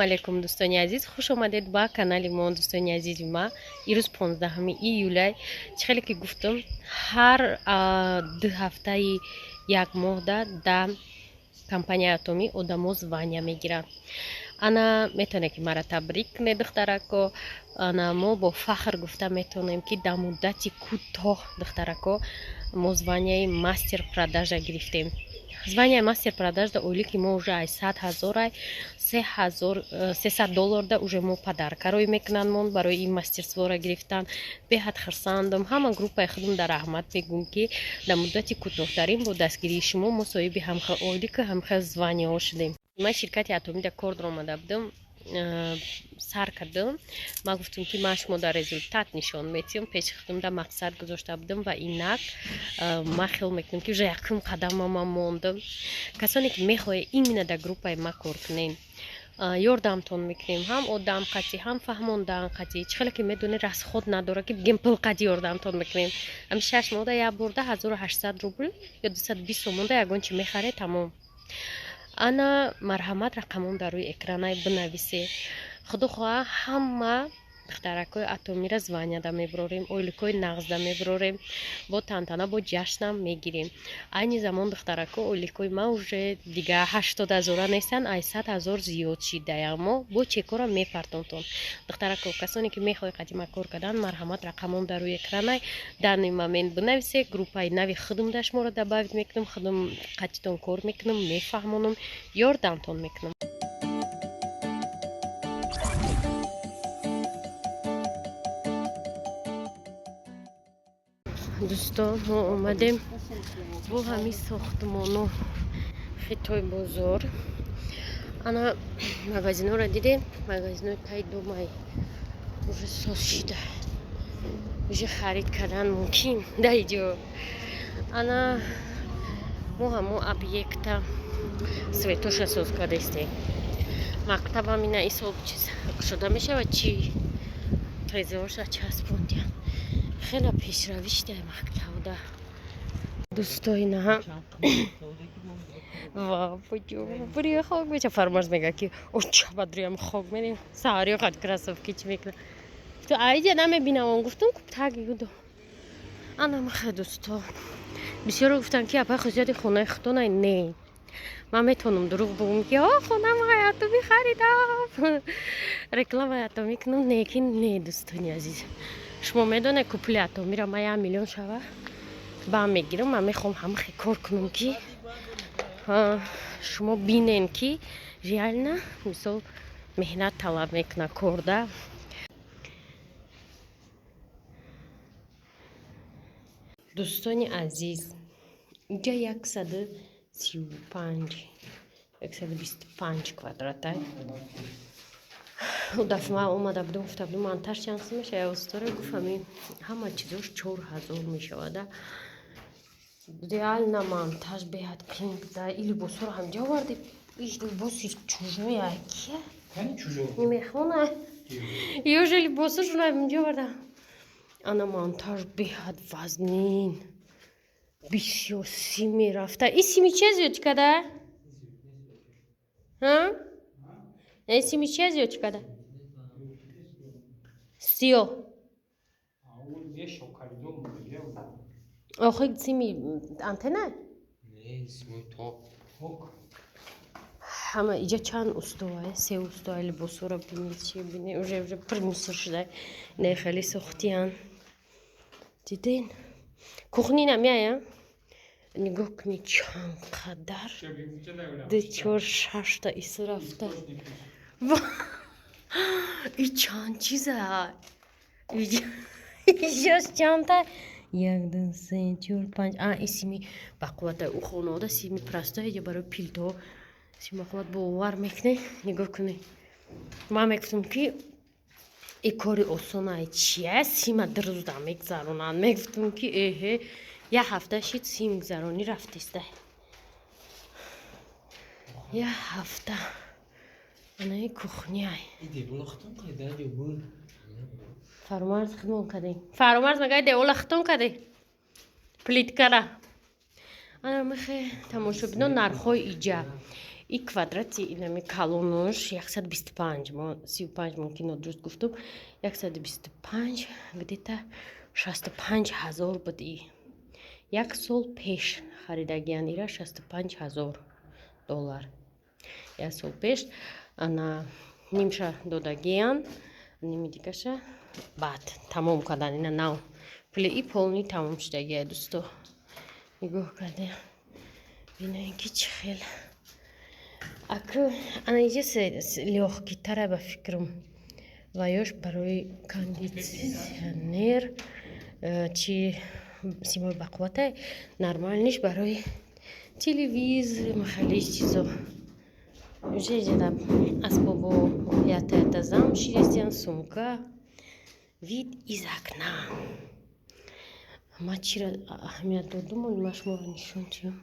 Ассалому алайкум, дӯстони азиз, хуш омадед ба канали мо. Дӯстони азизи ма, ирӯз 15 июлай. Чӣ хеле ки гуфтам, ҳар 2 ҳафтаи як моҳда да компанияи Атомӣ одамо звания мегиранд. Ана метавонед, ки мара табрик кунед, духтарако. Ана мо бо фахр гуфта метавонем, ки дар муддати кӯтоҳ, духтарако, мо званияи мастер продажа гирифтем. Званияи мастер продажда ойлики мо уже ай 100 000-ай, 3000 300 долларда уже мо подарка рӯй мекунанд мон барои ин мастерствора гирифтан. Беҳад хурсандам. Ҳама группаи худам дар раҳмат мегӯм, ки дар муддати кӯтоҳтарин бо дастгирии шумо мо соҳиби ҳамхел ойлику ҳамхел званияҳо шудем. Ман ширкати Атомида кор даромада будам, сар кардам. Ман гуфтам, ки ман шумо дар результат нишон метиҳам. Пеши худам да мақсад гузошта будам ва инак ман хиёл мекунам, ки уже якум қадама ман мондам. Касоне ки мехоҳед именно дар группаи ма кор кунем, ёрдамтон мекунем, ҳам одам қатӣ, ҳам фаҳмондан қатӣ. Чӣ хеле ки медонед, расход надорад, ки бигем пул қатӣ ёрдамтон мекунем. Ҳами 6 моҳда як борда 1800 рубл ё 220 сомонда ягон чи мехаред, тамом. Ана марҳамат, рақамон дар рӯи экранай, бинависе. Худо хоҳа, ҳама духтаракҳои Атомира званияда мебурорем, ойликҳои нағзда мебурорем, бо тантана, бо ҷашнам мегирем. Айни замон, духтарако, ойликҳои ман уже дига 80 000-а нестанд, ай 100 000 зиёд шидаям. Мо бо чекора мепартонтон. Духтарако, касоне ки мехоҳед қадима кор кардан, марҳамат, рақамон дар рӯи экранай, данный момент бинависе. Группаи нави худум да шуморо добавить мекунам, худум қатитон кор мекунам, мефаҳмонам, ёрдамтон мекунам. Дӯстон, мо омадем бо ҳамин сохтмону хитой бозор. Ана магазинҳоро дидем, магазинҳои таи думай уже соз шида, уже харид кардан мумкин дар иҷо. Ана мо ҳамо объекта светоша соз кардастем. Мактабам ина исоб чиз шуда мешавад, чи трезорша часпондиям. Хеле пешравӣ шида мактабда, дӯсто. Инаҳа ва хок меша. Фармарз мега, ки оча бадруям хок мерем. Саҳариё қад кроссовки чӣ мекунам, ту айҷа намебинам. Гуфтам, таги гудо. Ана махе, дӯсто, бисёро гуфтанд, ки апай, хусусияти хонаи худонай. Не, ман метавонам дурӯғ бугум, ки о хонам Атоми харидам, рекламаи Атомӣ кунам, не ки не. Дӯстони азиз, шумо медонед, ку пули Атомиро ман 1 миллион шава ба мегирам. Ман мехоҳам ҳамахе кор кунам, ки шумо бинен, ки реально, мисол, меҳнат талаб мекунад корда. Дӯстони азиз, инҷа 135, 125 квадрата. Дафъа ман омада будам, гуфта будам, монтаж чанд сум мешава? Устора гуфт, ҳамин ҳама чизош 4000 мешавада. Реально монтаж беҳад қин буда. И либосҳоро ҳамҷа оварди, либоси чужой кия немехона ёже либосашон ҳамҷа оварда. Ана монтаж беҳад вазнин, бисёр сим мерафта. И сими чия зиёд када? Сими чия зиёд када? Сиёҳ. Охи, сими антенна ҳама. Иҷа чанд устоа? Се устоа. Либосҳоро бинед, чи бинед, уже пир мусор шуда. Не, хеле сохтиян, диден. Кухни намеая, нигоҳ кунед, чанд қадар, ду, чор, шашта исо рафта. И чанд чиза ижош, чандта? Як, ду, се, чор, панҷ. А и сими бақуввата. У хонаода сими проста, иҷа барои пилтоҳо сими бақувват. Бовар мекунед, нигоҳ кунед, ман мегуфтам, ки и кори осонае, чия, сима 2 рӯзда мегзаронанд. Мегуфтам, ки эҳе, як ҳафта шид, сим гузаронӣ рафтиста, як ҳафта. Анаи кухняй. Фаромарз хидмон кардем. Фаромарз мега, девола хитон кардем, плиткара. Ана мехе, тамошобино, нархҳои иҷа. И квадрати инами калонуш 125, мо 35 мумкин нодуруст гуфтум, 125, где-то 65 000 буд. И як сол пеш харидагиян ира, 65 000 доллар, як сол пеш. Ана нимша додагиян, ними дигаша баъд тамом кардан. Ина нав пули и полный тамом шудагия. Дӯсто, нигоҳ кардем, бинаем, ки чӣ хел. Аку ана иҷа лёгкий тара ба фикрам, ва ёш барои кондитсионер чи симои бақувватай, нормальный ш барои телевизор, махали чизо. Уже асбобо ята зам шидестиан, сумка, вид из окна. Ма чира аҳамият додум, ма шуморо нишон диҳам.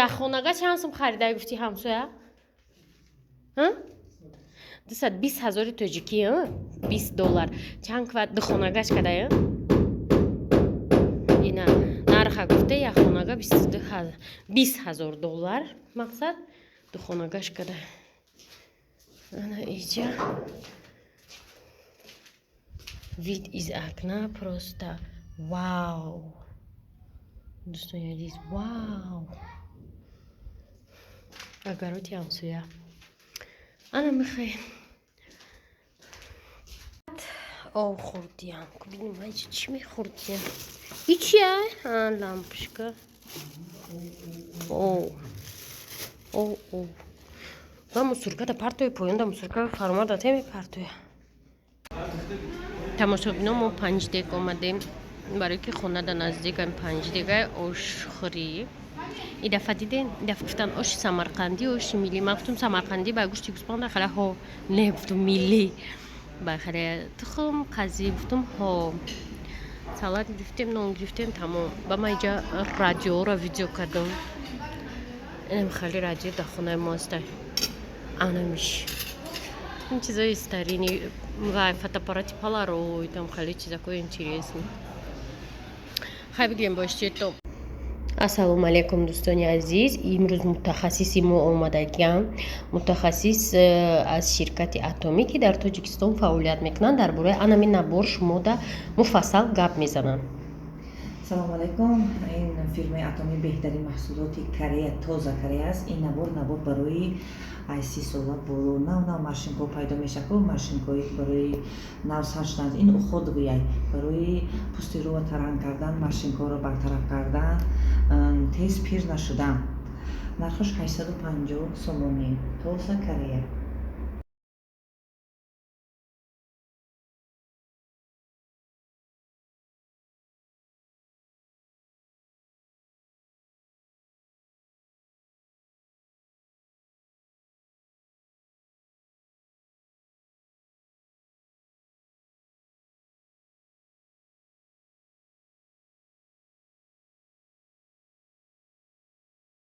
Яхонага чанд сум харидай гуфтӣ, ҳамсоя? 220 000 тоҷикӣ, 20 доллар. Чанд квад духонагаш кадай? Ина нарха гуфта, яхонага 20 000 доллар, мақсад духонагаш кадай. Ана иҷа вид из окна просто вау, дӯстони азиз, вау! Огород и ҳамсоя. Ана мехоҳем об хӯрдиям, бинем айҷа чӣ мехӯрдиям. И чия? Лампочка. О о о, ва мусорка да партои поён, да мусорка фаромарда теми партоя. Тамошобино, мо Панҷдег омадем, барои ки хона да наздикам. Панҷдегай ошхӯрӣ. И дафъа диден, и дафъа гуфтан оши самарқандӣ, оши миллӣ. Ман гуфтум самарқандӣ, ба гӯшти гӯспанда хала ҳо, не, гуфтум миллӣ, ба хале тухм қазӣ, гуфтум ҳо, салат гирифтем, нон гирифтем, тамом. Ба ман иҷа радиоро видео кардам. Инам хали радио дар хонаи мо аста. Анамиш ин чизои старинный ва фотоаппарати Полароид, там хали чизакои интересный. Хай, бигирем бо иштиёто. Ассалому алайкум, дӯстони азиз! Имрӯз мутахассиси мо омадагиам, мутахассис аз ширкати Атомӣ, ки дар Тоҷикистон фаъолият мекунанд. Дар бораи анами набор шумода муфассал гап мезананд. Салому алайкум! Ин фирмаи Атомӣ беҳтарин маҳсулоти Корея, тоза Корея аст. Ин набор барои ай 30 сола боло. Нав нав морщинка ҳо пайдо мешавад, морщинка ҳои барои нав сар шудан. Ин уходовый, барои пӯсти рӯро таранг кардан, морщинка ҳоро бартараф кардан, тез пир нашудан. Нархаш 850 сомонӣ, тоза Корея.